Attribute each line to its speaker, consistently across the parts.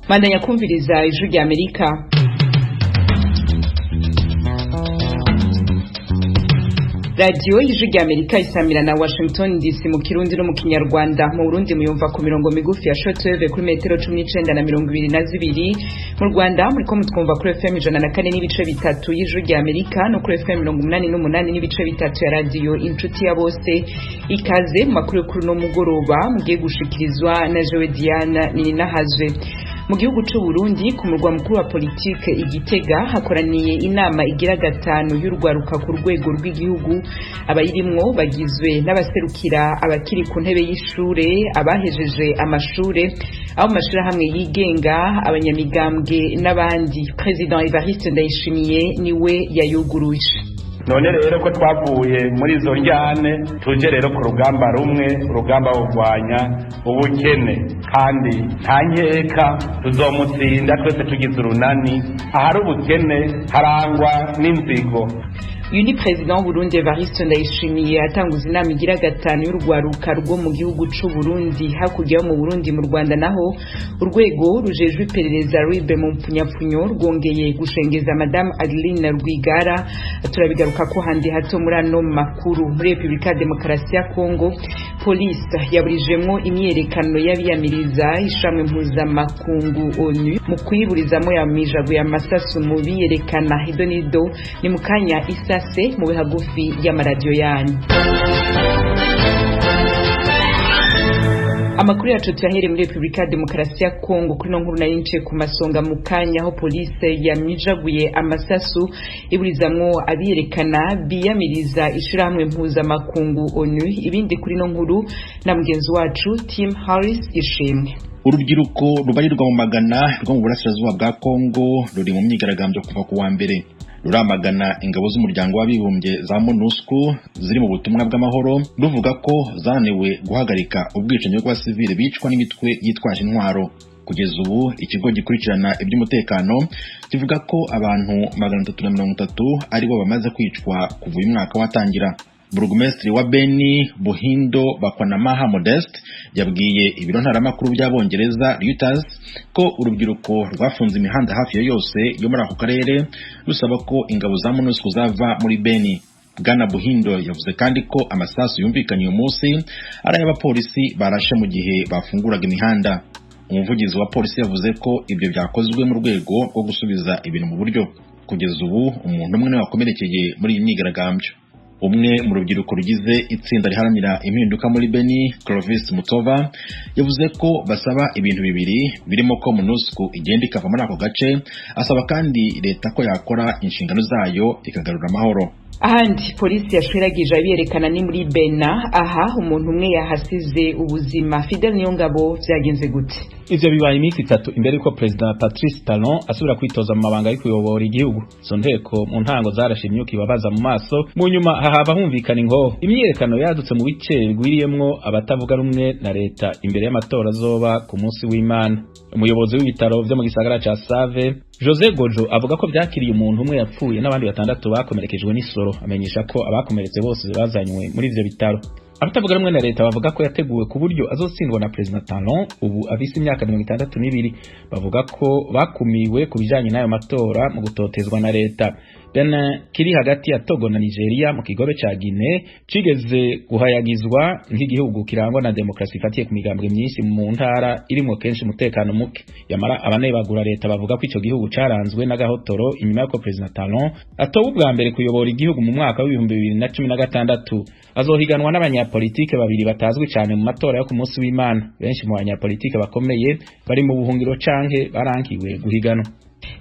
Speaker 1: Bandanya kumviriza Ijwi rya Amerika. Radiyo Ijwi rya Amerika isamira na Washington DC mu Kirundi no mu Kinyarwanda. Mu Burundi muyumva ku mirongo migufi ya shortwave kuri metero 19 na 22. Mu Rwanda muriko mutwumva kuri FM 104.3 y'Ijwi rya Amerika no kuri FM 88.3 ya Radiyo Inshuti ya Bose. Ikaze mu makuru kuri no mugoroba mugiye gushikirizwa na Jewe Diana Nininahazwe. Mu gihugu c'u Burundi, ku murwa mukuru wa politike Igitega, hakoraniye inama igira gatanu y'urwaruka ku rwego rw'igihugu. Abayirimwo bagizwe n'abaserukira abakiri ku ntebe y'ishure, abahejeje amashure, abo mu mashirahamwe yigenga, abanyamigambwe n'abandi. President Evariste Ndayishimiye niwe yayuguruje.
Speaker 2: None rero ko twavuye muri izo njyane, tuje rero ku rugamba rumwe, urugamba rurwanya ubukene, kandi nta nkeka tuzomutsinda twese tugize urunani. Ahari ubukene harangwa n'inzigo.
Speaker 1: Uyu ni President w'Uburundi Evariste Ndayishimiye atanguza inama igira gatanu y'urwaruka rwo mu gihugu c'u Burundi. Hakurya yo mu Burundi, mu Rwanda naho, urwego rujejwe iperereza RIB mu mpfunyapfunyo rwongeye gushengeza Madame Adeline Rwigara. Turabigaruka ko handi hato muri ano makuru. Muri Republika ya Demokarasi ya Congo, polisi yaburijemwo imyiyerekano y'abiyamiriza ishamwe mpuzamakungu ONU. Mu kuyiburizamo yamijaguye amasasu mu biyerekana. Idonido ni mukanya isa se mube hagufi y'amaradiyo yanyu. Amakuru yacu tuyahere muri Republika ya Demokarasi ya Kongo. Kuri no nkuru nari niciye ku masonga mu kanya, aho polisi yamijaguye amasasu iburizamwo abiyerekana biyamiriza ishirahamwe mpuzamakungu ONU. Ibindi kuri no nkuru na mugenzi wacu Tim Harris Ishimwe.
Speaker 3: Urubyiruko rubarirwa mu magana rwo mu burasirazuba bwa Kongo ruri mu myigaragambyo kuva ku wa mbere, ruramagana ingabo z'umuryango w'abibumbye za MONUSCO ziri mu butumwa bw'amahoro, ruvuga ko zananiwe guhagarika ubwicanyi bw'abasivile bicwa n'imitwe yitwaje intwaro. Kugeza ubu, ikigo gikurikirana iby'umutekano kivuga ko abantu 330 aribo bamaze kwicwa kuva uyu mwaka watangira. Burugumesitiri wa Beni, Buhindo Bakwanamaha Modeste, yabwiye ibiro ntaramakuru by'Abongereza Reuters ko urubyiruko rwafunze imihanda hafi ya yose yo muri ako karere, rusaba ko ingabo za MONUSCO zava muri Beni. Bwana Buhindo yavuze kandi ko amasasu yumvikanye uyu munsi ari ay'abapolisi barashe mu gihe bafunguraga imihanda. Umuvugizi wa polisi yavuze ko ibyo byakozwe mu rwego rwo gusubiza ibintu mu buryo. Kugeza ubu, umuntu umwe niwe wakomerekeye muri iyi myigaragambyo. Umwe mu rubyiruko rugize itsinda riharanira impinduka muri Beni, Clovis Mutova, yavuze ko basaba ibintu bibiri birimo ko MONUSCO igenda ikava muri ako gace. Asaba kandi leta ko yakora inshingano zayo ikagarura amahoro.
Speaker 1: Ahandi polisi yashwiragije abiyerekana ni muri Bena. Aha umuntu umwe yahasize ubuzima. Fidel Niyongabo, vyagenze gute?
Speaker 4: Ivyo bibaye iminsi 3 imbere yuko President Patrice Talon asubira kwitoza mu mabanga yo kuyobora igihugu. Izo nteko mu ntango zarashe imyuka ibabaza mu maso, mu nyuma hahava humvikana ingoho. Imyiyerekano yadutse mu bice bigwiriyemwo abatavuga rumwe na leta imbere y'amatora azoba ku munsi w'Imana. Umuyobozi w'ibitaro vyo mu gisagara ca Save, Jose Gojo, avuga ko vyakiriye umuntu umwe yapfuye n'abandi batandatu bakomerekejwe n'isoro. Amenyesha ko abakomeretse bose bazanywe muri ivyo bitaro. Abatavuga rumwe na leta bavuga ko yateguwe ku buryo azotsindwa na President Talon, ubu afise imyaka 62. Bavuga ko bakumiwe ku bijanye n'ayo matora mu gutotezwa na leta. Benin kiri hagati ya Togo na Nigeria mu kigobe ca Guinea cigeze guhayagizwa nk'igihugu kirangwa na demokrasi ifatiye ku migambwe myinshi mu ntara irimwo kenshi umutekano muke. Yamara abanebagura leta bavuga ko ico gihugu caranzwe n'agahotoro inyuma y'uko President Talon atowe ubwa mbere kuyobora igihugu mu mwaka w'2016. Azohiganwa n'abanyapolitike babiri batazwi cane mu matora yo ku munsi w'Imana. Benshi mu banyapolitike bakomeye bari mu buhungiro canke barankiwe guhiganwa.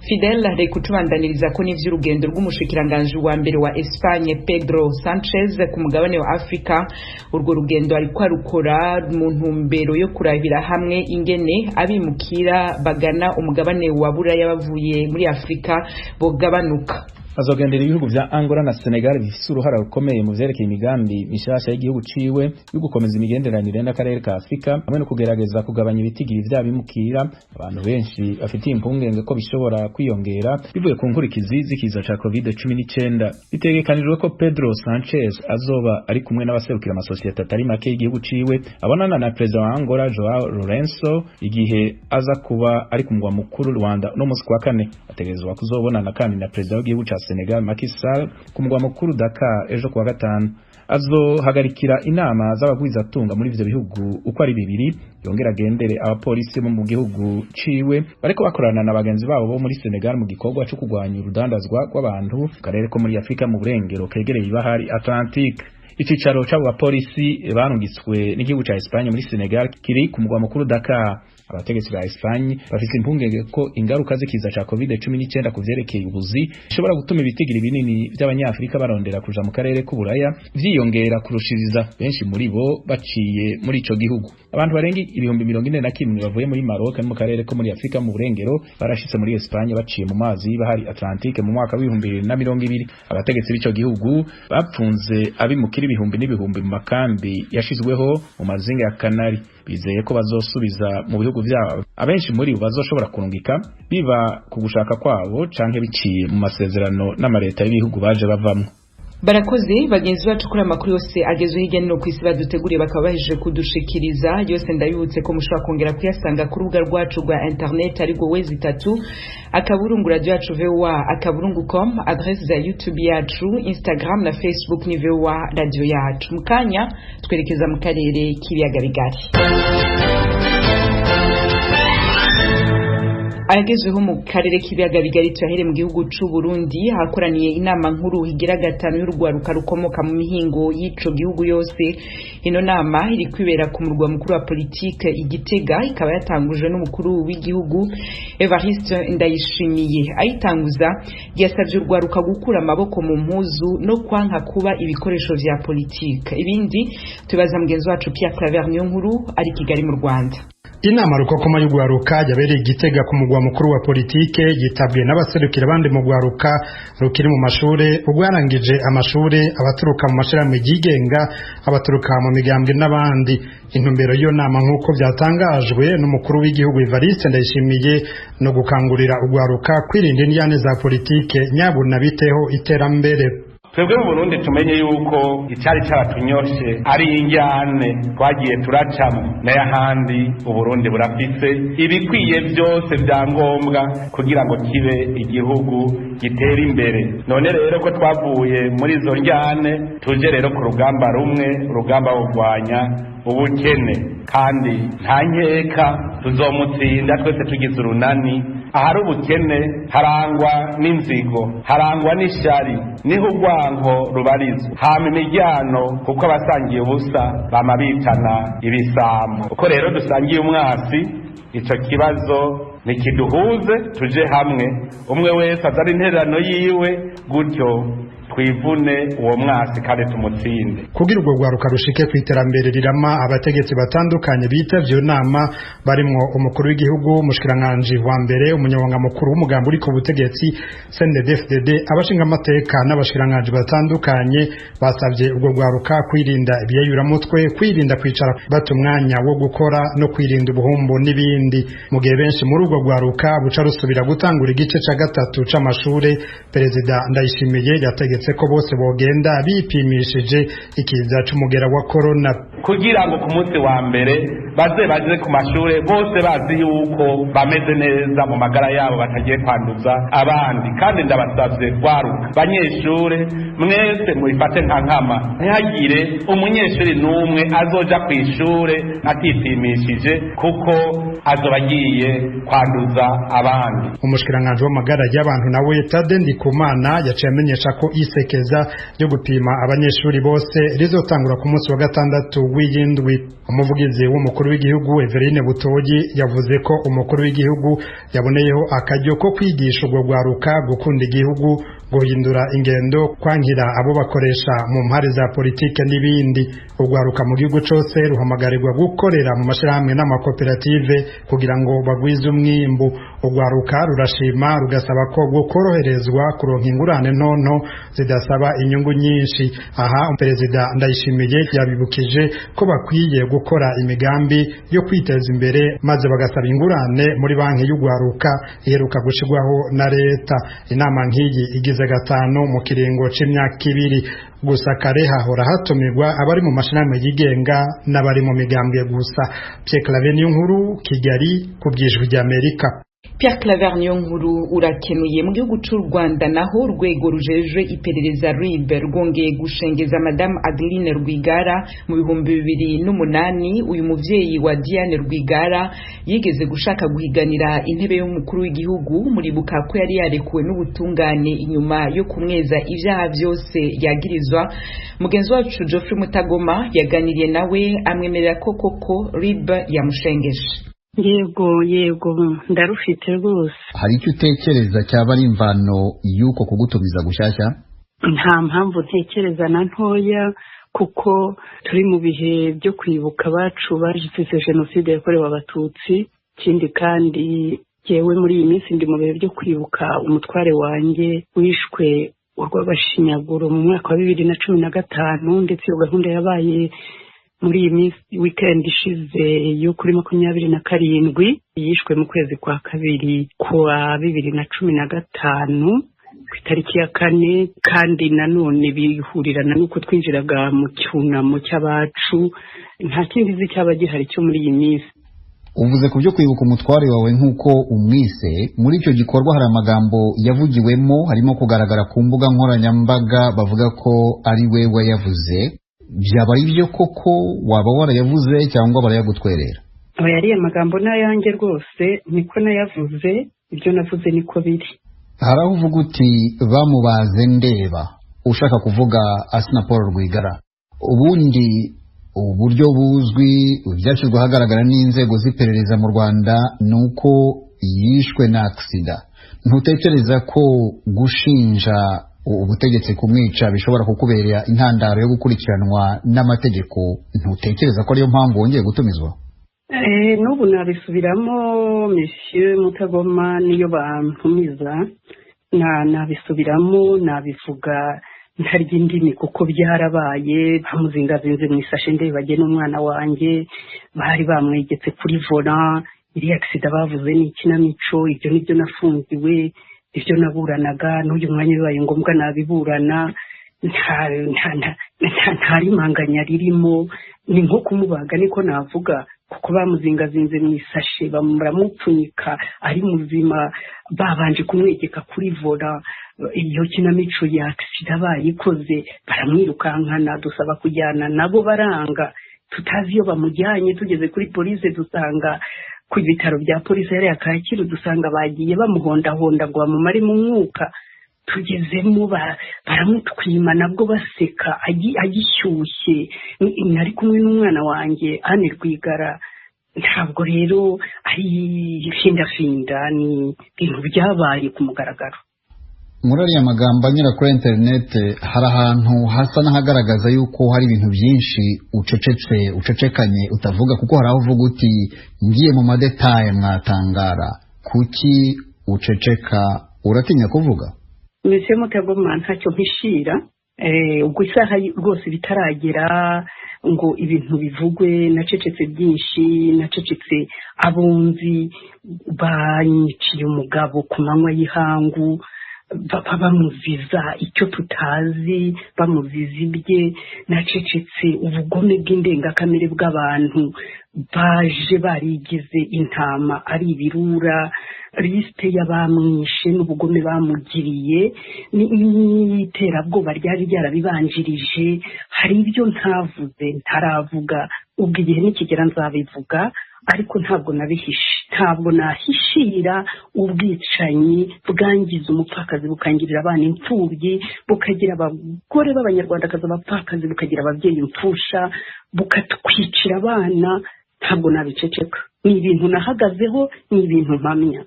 Speaker 1: Fidel, reka utubandaniriza ko n'ivy'urugendo rw'umushikiranganji wa mbere wa Espagne Pedro Sanchez ku mugabane wa Afrika. Urwo rugendo ariko arukora mu ntumbero yo kurabira hamwe ingene abimukira bagana umugabane wa Buraya bavuye muri Afrika bogabanuka.
Speaker 4: Azogendera ibihugu vya Angola na Senegal bifise uruhara rukomeye mu vyerekeye imigambi mishasha y'igihugu ciwe yo gukomeza imigenderanire n'akarere ka Afrika hamwe no kugerageza kugabanya ibitigiri vy'abimukira abantu benshi bafitiye impungenge ko bishobora kwiyongera bivuye ku nkurikizi z'ikiza ca COVID-19. Bitegekanijwe ko Pedro Sanchez azoba ari kumwe n'abaserukira amasosiyete atari make y'igihugu ciwe, abonana na perezida wa Angola Joao Lourenço igihe aza kuba ari ku mugwa mukuru Rwanda no musi kwa kane. Ategerezwa kuzobonana kandi na perezida w'igihugu ca Senegal Macky Sall ku mugwa mukuru Dakar ejo kuwa gatanu. Azohagarikira inama z'abagwizatunga muri ivyo bihugu uko ari bibiri, yongera agendere abapolisi bo mu gihugu ciwe bariko bakorana na bagenzi babo bo muri Senegal mu gikorwa co kugwanya urudandazwa rw'abantu mu karere ko muri Afrika mu burengero kegereye ibahari Atlantique. Icicaro c'abo bapolisi barungitswe n'igihugu ca Espagne muri Senegal kiri ku mugwa mukuru Dakar. Abategetsi ba Espagne bafise impungenge ko ingaruka z'ikiza ca COVID-19 ku vyerekeye ubuzi bishobora gutuma ibitigiri binini vy'abanyafrika barondera kuja mu karere k'Uburaya vyiyongera kurushiriza, benshi muri bo baciye muri ico gihugu. Abantu barenga 41,000 bavuye muri Maroc no mu karere ko muri Afrika mu burengero barashitse muri Espagne baciye mu mazi y'ibahari Atlantique mu mwaka w'2020. Abategetsi b'ico gihugu bapfunze abimukira ibihumbi n'ibihumbi mu makambi yashizweho mu mazinga ya Canary, bizeye ko bazosubiza mu bihugu vyabo abenshi muri bo bazoshobora kurungika biba ku gushaka kwabo canke biciye mu masezerano n'amareta y'ibihugu baje bavamwo.
Speaker 1: Barakoze bagenzi bacu kuri amakuru yose agezwe hirya no hino ku isi baduteguriye bakaba bahejeje kudushikiriza yose. Ndabibutse ko mushobora kongera kuyasanga ku rubuga rwacu rwa internet, ariko www.radioyacuvoa.com. Adresse za YouTube yacu, Instagram na Facebook ni VOA Radio Yacu. Mu kanya twerekeza mu karere k'ibiyaga bigari. Ayagezweho mu karere k'ibiyaga bigari tuyahere mu gihugu c'u Burundi, hakoraniye inama nkuru igira gatanu y'urwaruka rukomoka mu mihingo y'ico gihugu yose. Ino nama iri kwibera ku murwa mukuru wa politike Igitega, ikaba yatangujwe n'umukuru w'igihugu Evariste Ndayishimiye. Ayitanguza yasavye urwaruka gukura amaboko mu mpuzu no kwanka kuba ibikoresho vya politike. Ibindi tubaza mugenzi wacu Pierre Claver Niyonkuru ari Kigali mu Rwanda.
Speaker 5: Inama rukokoma y'ugwaruka yabereye Igitega ku mugwa mukuru wa politike yitabwe n'abaserukira abandi mu gwaruka rukiri mu mashure, urwarangije amashure, abaturuka mu mashirahamwe yigenga, abaturuka mu migambwe n'abandi. Intumbero y'iyo nama, nk'uko byatangajwe n'umukuru w'igihugu Evariste Ndayishimiye, no gukangurira ugwaruka kwirinda indyane za politike, nyabuna biteho iterambere.
Speaker 2: Twebwe mu Burundi tumenye yuko icyari cyaratunyoshe ari injyane twagiye turacamo, n'ayahandi Uburundi burafise ibikwiye byose bya ngombwa kugira ngo kibe igihugu gitera imbere. None rero ko twavuye muri izo njyane, tuje rero ku rugamba rumwe, urugamba wo kurwanya ubukene, kandi nta nkeka tuzomutsinda twese tugize urunani. Ahari ubukene harangwa n'inzigo, harangwa n'ishari, niho urwanko rubarizwa, hama imiryano, kuko abasangiye ubusa bama bitana ibisambo. Uko rero dusangiye umwasi, ico kibazo ntikiduhuze, tuje hamwe, umwe wese azana intererano yiwe, gutyo twivune uwo mwasi kandi tumutsinde.
Speaker 5: Kugira urwo rwaruka rushike ku iterambere rirama, abategetsi batandukanye bitavye iyo nama, barimwo umukuru w'igihugu, umushikiranganji wa mbere, umunyamabanga mukuru w'umugambi uri ku butegetsi CNDD-FDD, abashingamateka n'abashikiranganji batandukanye, basavye urwo rwaruka kwirinda ibiyayuramutwe, kwirinda kwicara bata umwanya wo gukora no kwirinda ubuhumbu n'ibindi. Mu gihe benshi muri urwo rwaruka buca rusubira gutangura igice ca gatatu c'amashure, Perezida Ndayishimiye yategetse ko bose bogenda bipimishije ikiza c'umugera wa corona.
Speaker 2: Kugira ngo ku munsi wa mbere baze baje ku mashure bose bazi yuko bameze neza mu magara yabo, batagiye kwanduza abandi. Kandi ndabasavye rwaruka, banyeshure mwese, mubifate nka nkama, ntihagire umunyeshuri n'umwe azoja ku ishure atipimishije, kuko azoba agiye kwanduza abandi.
Speaker 5: Umushikiranganji w'amagara y'abantu nawe Tade Ndikumana yaciye amenyesha ko isekeza ryo gupima abanyeshuri bose rizotangura ku munsi wa gatandatu w'iyindwi. Umuvugizi w'umukuru w'igihugu Everine Butoyi yavuze ko umukuru w'igihugu yaboneyeho akaryo ko kwigisha urwo rwaruka gukunda igihugu, guhindura ingendo, kwankira abo bakoresha mu mpare za politike n'ibindi. Urwaruka mu gihugu cose ruhamagarirwa gukorera mu mashirahamwe n'amakoperative kugira ngo bagwize umwimbu. Urwaruka rurashima, rugasaba ko bwokoroherezwa kuronka ingurane ntonto zidasaba inyungu nyinshi. Aha Perezida Ndayishimiye yabibukije ko bakwiye gukora imigambi yo kwiteza imbere, maze bagasaba ingurane muri banki y'urwaruka iheruka gushirwaho na leta. Inama nk'iyi igize gatanu mu kiringo c'imyaka 2. Gusa kare hahora hatumirwa abari mu mashirahamwe yigenga n'abari mu migambwe gusa. Pierre Claver Niyonkuru, Kigali, ku bw'Ijwi ry'Amerika.
Speaker 1: Pierre Claver Niyonkuru, urakenuye. Mu gihugu c'u Rwanda naho, urwego rujejwe iperereza RIB rwongeye gushengeza Madame Adeline Rwigara. Mu 2008, uyu muvyeyi wa Diane Rwigara yigeze gushaka guhiganira intebe y'umukuru w'igihugu. Muribuka ko yari yarekuwe n'ubutungane inyuma yo kumweza ivyaha vyose yagirizwa. Mugenzi wacu Geoffrey Mutagoma yaganiriye nawe, amwemerera ko koko RIB yamushengeje.
Speaker 6: Yego, ndarufite rwose.
Speaker 7: Hari icyo utekereza cyaba ari imvano y'uko kugutumiza gushyashya?
Speaker 6: Nta mpamvu ntekereza na ntoya, kuko turi mu bihe byo kwibuka abacu bazize Jenoside yakorewe Abatutsi. Ikindi kandi, yewe, muri iyi minsi ndi mu bihe byo kwibuka umutware wanjye wishwe urw'agashinyaguro mu mwaka wa 2015, ndetse iyo gahunda yabaye muri iyi minsi, weekend ishize yo kuri 27. Yishwe mu kwezi kwa kabiri kwa 2015 ku itariki ya 4, kandi nanone bihurirana n'uko twinjiraga mu cyunamo cy'abacu. Nta kindi nzi cyaba gihari cyo muri iyi minsi.
Speaker 7: Uvuze ku byo kwibuka umutware wawe nk'uko umwise. Muri icyo gikorwa hari amagambo yavugiwemo, harimo kugaragara ku mbuga nkoranyambaga, bavuga ko ari we wayavuze. Byaba ari byo koko, waba warayavuze, cyangwa barayagutwerera?
Speaker 6: Oya, ariya magambo ni ayanjye rwose, niko nayavuze. Ibyo navuze niko biri.
Speaker 7: Hari aho uvuga uti "bamubaze ndeba", ushaka kuvuga Assinapol Rwigara. Ubundi uburyo buzwi, byashyizwe ahagaragara n'inzego z'iperereza mu Rwanda, ni uko yishwe na agisida. Ntutekereza ko gushinja ubutegetsi kumwica bishobora kukubera intandaro yo gukurikiranwa n'amategeko? Ntutekereza ko ariyo mpamvu wongeye gutumizwa?
Speaker 6: N'ubu nabisubiramo, Monsieur Mutagoma, niyo bantumiza nabisubiramo, nabivuga ntarya indimi, kuko byarabaye. Bamuzingazinze mu isashe ndebage n'umwana wanjye, bari bamwegetse kuri volant. Iriya agisida bavuze ni ikinamico. Ibyo nibyo nafungiwe, ibyo naburanaga, n'uyu mwanya bibaye ngombwa nabiburana. Nta rimanganya ririmo, ni nko kumubaga, niko navuga, kuko bamuzingazinze mu isashe, baramupfunyika ari muzima, babanje kumwegeka kuri volant. Iyo kinamico ya agisida bayikoze, baramwirukankana, dusaba kujyana nabo baranga, tutazi iyo bamujyanye. Tugeze kuri polisi, dusanga ku bitaro bya polisi hariya Kacyiru, dusanga bagiye bamuhondahonda ngo bamumare mu mwuka. Tugezemo baramutwima, nabwo baseka, agishyushye. Nari kumwe n'umwana wanjye Anne Rwigara. Ntabwo rero ari findafinda, ni ibintu byabaye ku mugaragaro.
Speaker 7: Muri ariya magambo anyura kuri interineti, hari ahantu hasa n'ahagaragaza yuko hari ibintu byinshi ucecetse, ucecekanye, utavuga, kuko hari aho uvuga uti "ngiye mu ma détails mwatangara". Kuki uceceka? Uratinya kuvuga?
Speaker 6: Monsieur Mutagoma, ntacyo mpishira. Ubwo isaha rwose bitaragera ngo ibintu bivugwe. Nacecetse byinshi, nacecetse abunzi banyiciye umugabo ku manywa y'ihangu, baba bamuziza icyo tutazi, bamuziza ibye. Nacecetse ubugome bw'indengakamere bw'abantu baje barigize intama ari ibirura, liste y'abamwishe n'ubugome bamugiriye n'iterabwoba ryari ryarabibanjirije. Hari ibyo ntavuze, ntaravuga. Ubwo igihe nikigera nzabivuga, ariko ntabwo nabihishe. Ntabwo nahishira ubwicanyi bwangiza umupfakazi, bukangirira abana imfubyi, bukagira abagore b'Abanyarwandakazi abapfakazi, bukagira ababyeyi impfusha, bukatwicira abana. Ntabwo nabiceceka. Ni ibintu nahagazeho, ni ibintu mpamya.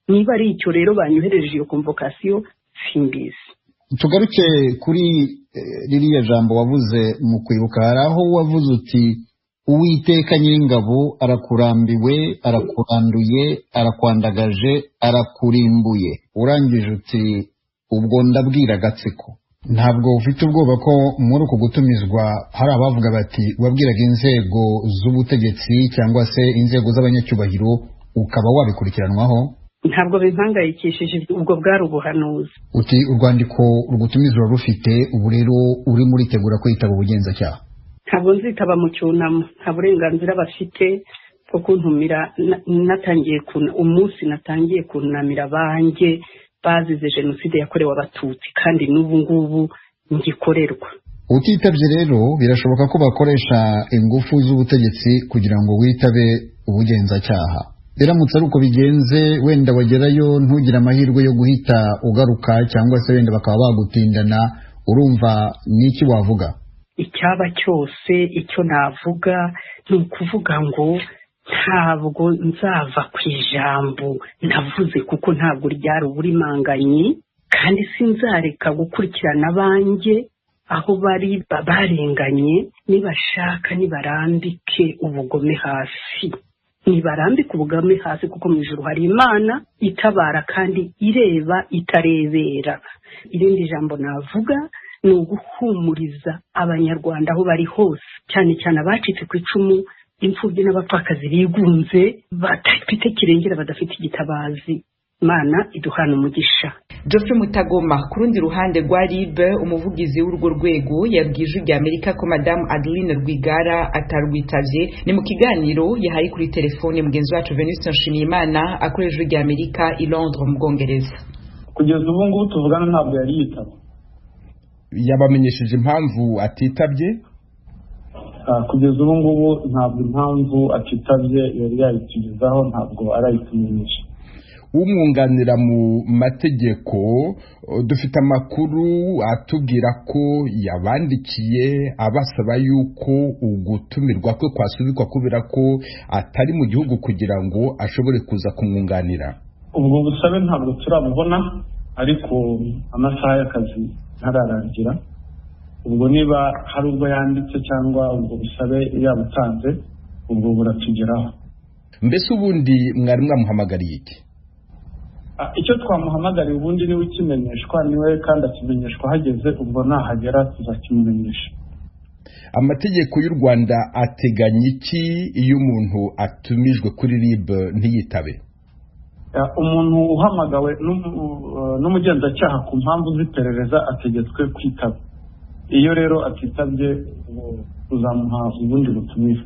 Speaker 6: Niba ari icyo rero banyohereje iyo convocation, simbizi.
Speaker 7: Tugaruke kuri ririya jambo wavuze mu kwibuka. Hari aho wavuze uti Uwiteka Nyiringabo arakurambiwe, arakuranduye, arakwandagaje, arakurimbuye. Urangije uti ubwo ndabwira agatsiko. Ntabwo ufite ubwoba ko muri uku gutumizwa hari abavuga bati wabwiraga inzego z'ubutegetsi cyangwa se inzego z'abanyacyubahiro ukaba wabikurikiranwaho?
Speaker 6: Ntabwo bimpangayikishije, ubwo bwari ubuhanuzi.
Speaker 7: Uti urwandiko rugutumiza urarufite, ubu rero urimo uritegura kwitaba ubugenzacyaha?
Speaker 6: Ntabwo nzitaba mu cyunamo, nta burenganzira bafite bwo kuntumira. Natangiye umunsi natangiye kunamira abanjye bazize jenoside yakorewe Abatutsi, kandi n'ubu ngubu ngikorerwa.
Speaker 7: Utitabye rero birashoboka ko bakoresha ingufu z'ubutegetsi kugira ngo witabe ubugenzacyaha. Biramutse ari uko bigenze, wenda wagerayo ntugire amahirwe yo guhita ugaruka, cyangwa se wenda bakaba bagutindana, urumva n'iki wavuga?
Speaker 6: Icyaba cyose, icyo navuga ni ukuvuga ngo ntabwo nzava ku ijambo navuze, kuko ntabwo ryari uburimanganyi, kandi sinzareka gukurikirana abanjye aho bari barenganye. Nibashaka nibarambike ubugome hasi, nibarambike ubugome hasi, kuko mu ijuru hari Imana itabara kandi ireba itarebera. Irindi jambo navuga ni uguhumuriza Abanyarwanda aho bari hose, cyane cyane abacitse ku icumu, imfubyi n'abapfakazi bigunze, badafite kirengera, badafite igitabazi. Imana iduhana umugisha.
Speaker 1: Geoffrey Mutagoma, ku rundi ruhande rwa RIB, umuvugizi w'urwo rwego yabwiye Ijwi rya Amerika ko Madamu Adeline Rwigara atarwitavye. Ni mu kiganiro yahaye kuri telefone mugenzi wacu Venuste Nshimiyimana akorera Ijwi rya Amerika i Londres mu Bwongereza.
Speaker 8: Kugeza ubu ngubu tuvugana ntabwo yari yitaba.
Speaker 9: Yabamenyesheje impamvu atitabye?
Speaker 8: Kugeza ubu ngubu ntabwo impamvu atitabye yari yayitugezaho, ntabwo arayitumenyesha.
Speaker 9: Umwunganira mu mategeko, dufite amakuru atubwira ko yabandikiye abasaba yuko ugutumirwa kwe kwasubikwa kubera ko atari mu gihugu kugira ngo ashobore kuza kumwunganira.
Speaker 8: Ubwo busabe ntabwo turabubona, ariko amasaha y'akazi ntararangira. Ubwo niba hari ubwo yanditse cyangwa ubwo busabe yabutanze, ubwo buratugeraho.
Speaker 9: Mbese ubundi mwari mwamuhamagariye iki?
Speaker 8: Icyo twamuhamagariye ubundi niwe ukimenyeshwa, niwe kandi akimenyeshwa hageze, ubwo nahagera tuzakimumenyesha.
Speaker 9: Amategeko y'u Rwanda ateganya iki iyo umuntu atumijwe kuri RIB ntiyitabe?
Speaker 8: Umuntu uhamagawe n'umugenzacyaha ku mpamvu z'iperereza ategetswe kwitaba. Iyo rero atitabye uzamuha ubundi butumire.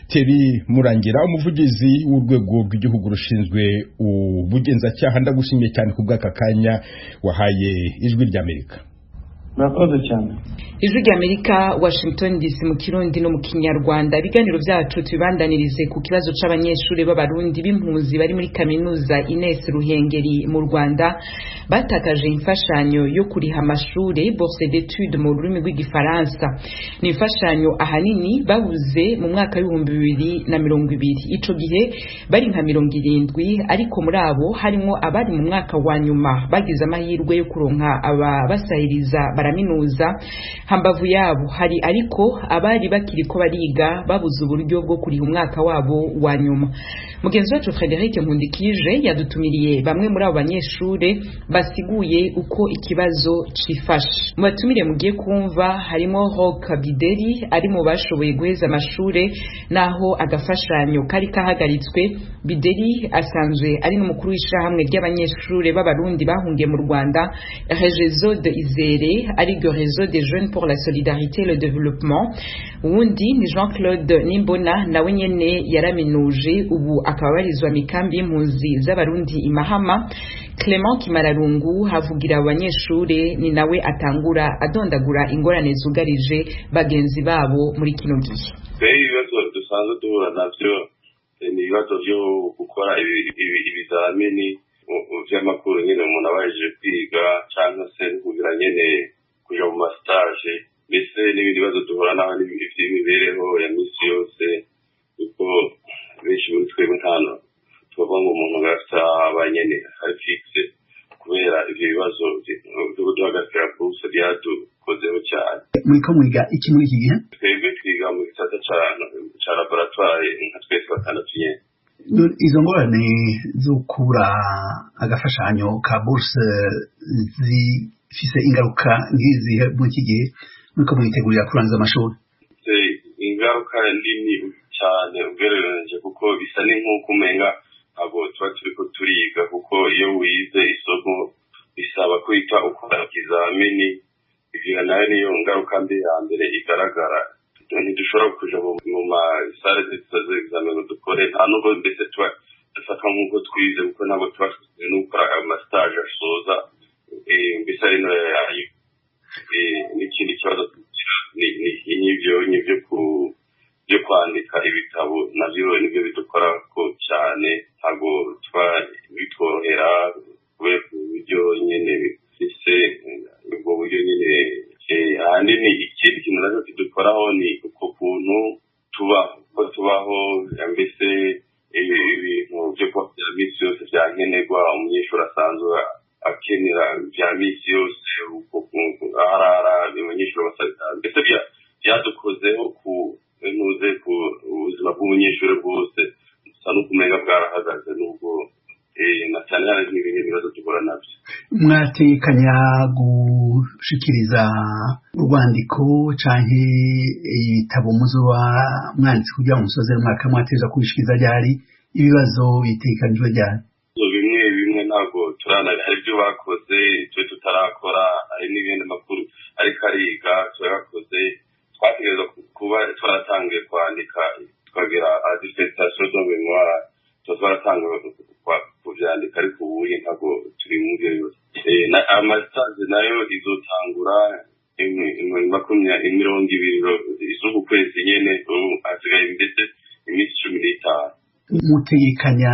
Speaker 9: Thierry Murangira, umuvugizi w'urwego rw'igihugu rushinzwe ubugenzacyaha, ndagushimiye cyane ku bw'aka kanya wahaye Ijwi ry'Amerika.
Speaker 8: Murakoze cyane.
Speaker 1: Ijwi ry'Amerika, Washington DC, mu Kirundi no mu Kinyarwanda. Ibiganiro byacu tubibandanirize ku kibazo c'abanyeshuri b'Abarundi b'impunzi bari muri kaminuza Ines Ruhengeri mu Rwanda, batakaje imfashanyo yo kuriha amashure, bourse d'études mu rurimi rw'Igifaransa. Ni imfashanyo ahanini babuze mu mwaka w'2020. Ico gihe bari nka 70, ariko muri abo harimwo abari mu mwaka wa nyuma bagize amahirwe yo kuronka ababasahiriza baraminuza. Hambavu yabo hari ariko abari bakiri ko bariga babuze uburyo bwo kuriha umwaka wabo wa nyuma. Mugenzi wacu Frederic Nkundikije yadutumiriye bamwe muri abo banyeshure basiguye uko ikibazo cifashe. Mu batumire mugiye kumva harimo Rock Bideri, ari mu bashoboye guheza amashure naho agafashanyo kari kahagaritswe. Bideri asanzwe ari n'umukuru w'ishirahamwe ry'abanyeshure b'Abarundi bahungiye mu Rwanda, Réseau de Izere, ariryo Réseau des Jeunes pour la Solidarité et le Développement. Wundi ni Jean-Claude Nimbona, nawe nyene yaraminuje, ubu akaba abarizwa mikambi y'impunzi z'Abarundi i Mahama. Clement Kimararungu havugira abanyeshure, ni nawe atangura adondagura ingorane zugarije bagenzi babo muri kino gihe.
Speaker 10: Ibibazo dusanzwe duhura navyo ni ibibazo vyo gukora ibizamini vy'amakuru nyene umuntu aba yahejeje kwiga, canke se kugira nyene kuja mu mastage, mbese n'ibindi bibazo duhura naho vy'imibereho ya misi yose, kuko benshi muri twebwe ntano tubavuga ngo umuntu gasaba nyene ari fixe, kubera ivyo bibazo vyo kuduhagarikira bourse vyadukozeho cyane.
Speaker 11: Muriko mwiga iki muri iki gihe?
Speaker 10: Twebwe twiga mu gisata ca laboratoire nka twese batandatu nyene.
Speaker 11: Izo ngorane zo kubura agafashanyo ka bourse zifise ingaruka nk'izihe muri iki gihe muriko mwitegurira kurangiza amashuri?
Speaker 10: Ingaruka nini cyane ugereranije, kuko bisa ni nk'uko umenga ntabwo tuba turiko turiga, kuko iyo wize isomo bisaba kwita ukora ikizamini. Ivyo nayo niyo ngaruka mbi ya mbere igaragara. Ntidushobora kuja mu masale z'examen ngo dukore, nta nubwo mbese tuba dufatwa nk'uko twize, kuko ntabwo tuba no gukora amastage asoza, mbese ari nayo yayo. N'ikindi kibazo n'ibyo n'ibyo byo kwandika ibitabo, navyo nibyo bidukora ko cyane, ntabwo tuba bitworohera kubera uburyo nyene bifise, ubwo buryo nyene. Ahanini ikindi kintu nacyo kidukoraho ni uko kuntu tubaho, ko tubaho mbese ibintu byo kuba bya misi yose bya nkenerwa umunyeshuri asanzwe akenera bya misi yose, arara abanyeshuri basabwa, mbese byadukozeho ku ntuze ku buzima bw'umunyeshuri bwose busa n'ukumenga bwarahagaze, nubwo na cyane cyane n'ibindi bibazo duhura nabyo.
Speaker 11: Mwatekanya gushikiriza urwandiko canke ibitabo muzoba mwanditse kugira ngo musozere umwaka, mwateza kubishikiriza ryari? Ibibazo bitegekanijwe ryari?
Speaker 10: Bimwe bimwe ntabwo turana, hari ibyo bakoze twe tutarakora, hari n'ibindi makuru ariko ariga turakoze. Twategerezwa kuba twaratangiye kwandika tukagira dissertation de mémoire, tuba twaratangiye kuvyandika, ariko ubuye ntabwo turi muri ibyo bibazo. Amastage nayo izotangura 20 z'uku kwezi nyene, ubu hasigaye mbese iminsi 15.
Speaker 11: Mutegekanya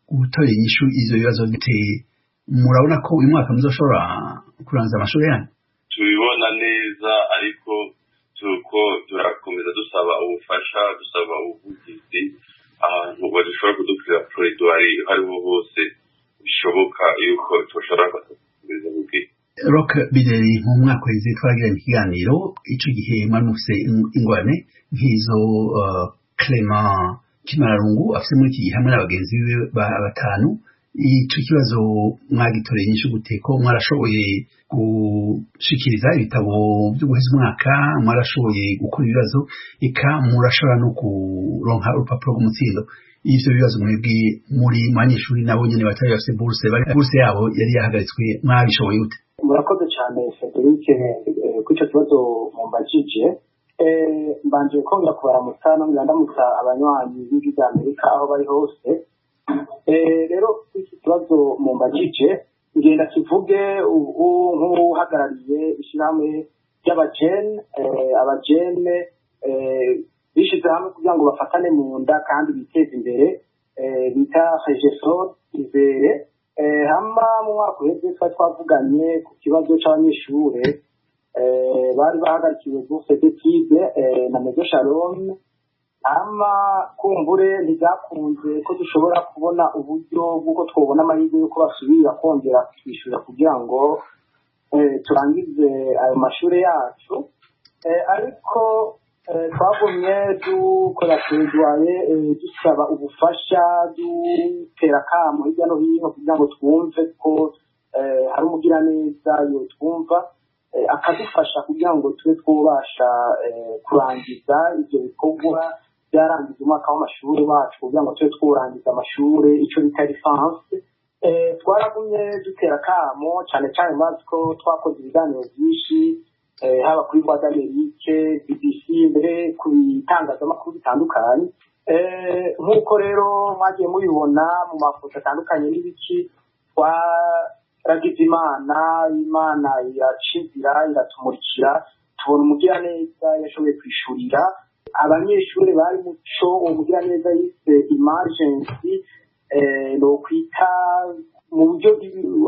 Speaker 11: gutora inyishu ivyo bibazo biteye? Murabona ko uyu mwaka muzoshobora kurangiza amashuri yanyu?
Speaker 10: Tubibona neza, ariko tuko turakomeza dusaba ubufasha, dusaba ubuvugizi ahantu badashobora kudukorera plaidoirie aho ariho hose bishoboka yuko tushobora gukomeza kugira.
Speaker 11: Rock Bideri, mu mwaka uheze twagiranye ikiganiro, ico gihe mwari mufise ingorane nk'izo Clement Kimararungu afise muri iki gihe hamwe n'abagenzi biwe batanu. Ico kibazo mwagitoreye inyishu gute, ko mwarashoboye gushikiriza ibitabo vyo guheza umwaka, mwarashoboye gukora ibibazo, eka murashobora no kuronka urupapuro rw'umutsindo? Ivyo bibazo mwebwe muri banyeshuri nabo nyene batari bafise bourse, bourse yabo yari yahagaritswe, mwabishoboye gute?
Speaker 12: Murakoze cyane Frederic kuri icyo kibazo mumbajije. Mbanje kongera kubaramutsa nongera ndamutsa abanywanyi b'Ijwi rya Amerika aho bari hose. Rero kuri iki kibazo mumbajije, ngenda kivuge ubu nk'uhagarariye ishyirahamwe ry'abajene, abajene bishize hamwe kugira ngo bafatane mu nda kandi biteze imbere, bita Regesol Izere. Hama mu mwaka uheze twari twavuganye ku kibazo c'abanyeshure bari bahagarikiwe bourse d'études na Maison Shalom. Hama kumbure ntibyakunze ko dushobora kubona uburyo bw'uko twobona amahirwe y'uko basubira kongera kutwishyura kugira ngo turangize ayo mashuri yacu. Ariko twagumye dukora plaidoyer, dusaba ubufasha, dutera akamo hirya no hino kugira ngo twumve ko hari umugiraneza yotwumva, akadufasha kugira ngo tube twubasha kurangiza ivyo bikorwa byarangiza umwaka w'amashuri wacu, kugira ngo tube twurangiza amashuri, ico bita licence. Twaragumye dutera akamo cyane cyane, mazi ko twakoze ibiganiro byinshi, haba kuri Voix d'Amérique, BBC, mbere ku bitangazamakuru bitandukanye. Nk'uko rero mwagiye mubibona mu mafoto atandukanye n'ibiki, twaragize Imana, Imana iracizira iratumurikira, tubona umugiraneza yashoboye kwishurira abanyeshuri bari muco uwo mugiraneza yise emergency, nokwita mu buryo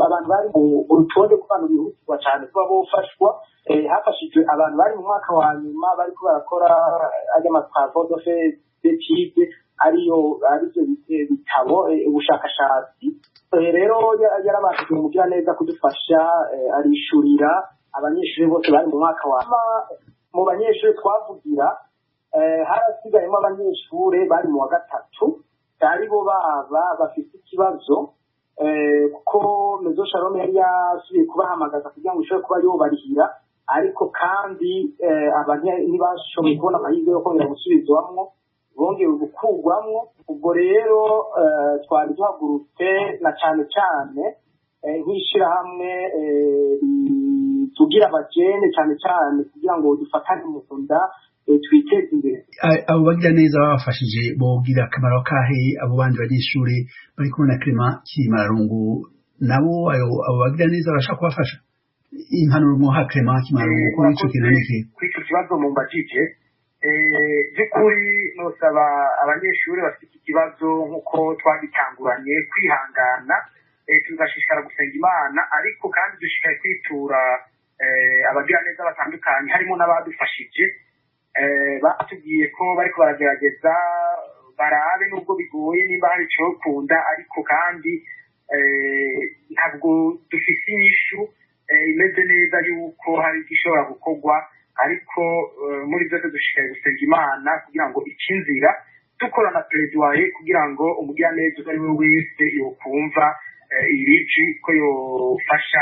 Speaker 12: abantu bari mu rutonde rw'abantu bihutirwa cyane kuba bofashwa. Hafashijwe abantu bari mu mwaka wa nyuma bariko barakora ajya amatravaux de fin d'études, ariyo arivyo bitabo, ubushakashatsi. Rero yarabashije umugiraneza kudufasha, arishurira abanyeshuri bose bari mu mwaka wa mu banyeshuri twavugira. Harasigayemo abanyeshure bari mu wa gatatu, aribo baba bafite ikibazo, kuko Maison Shalom yari yasubiye kubahamagaza kugira ngo ishobore kuba yobarihira, ariko kandi ntibashoboye kubona amahirwe yo kongera gusubizwamwo, bongeye gukurwamwo. Ubwo rero twari duhagurutse na cane cane nk'ishirahamwe tugira abajene cane cane kugira ngo dufatane mu nda, twiteze imbere.
Speaker 11: Abo bagira neza babafashije bogira akamaro kahe abo bandi banyeshuri bari kumwe na Clement Kimararungu? Nabo abo bagira neza barashaka kubafasha? Impanuro mwoha Clement Kimararungu kuri ico kintu niki?
Speaker 13: Kuri ico kibazo mumbajije, by'ukuri nosaba abanyeshuri bafite iki kibazo, nk'uko twagitanguranye, kwihangana, tugashishikara gusenga Imana, ariko kandi dushishikaye kwitura abagira neza batandukanye, harimo n'abadufashije. Batubwiye ko bariko baragerageza barabe, nubwo bigoye, nimba hari icokunda, ariko kandi ntabwo dufise inyishu imeze neza yuko hari igishobora gukorwa. Ariko muri byose dushishikaye gusenga Imana kugira ngo ice inzira, dukora na plaidoyer kugira ngo umugiraneza uwo ari we wese yokumva iri jwi ko yofasha.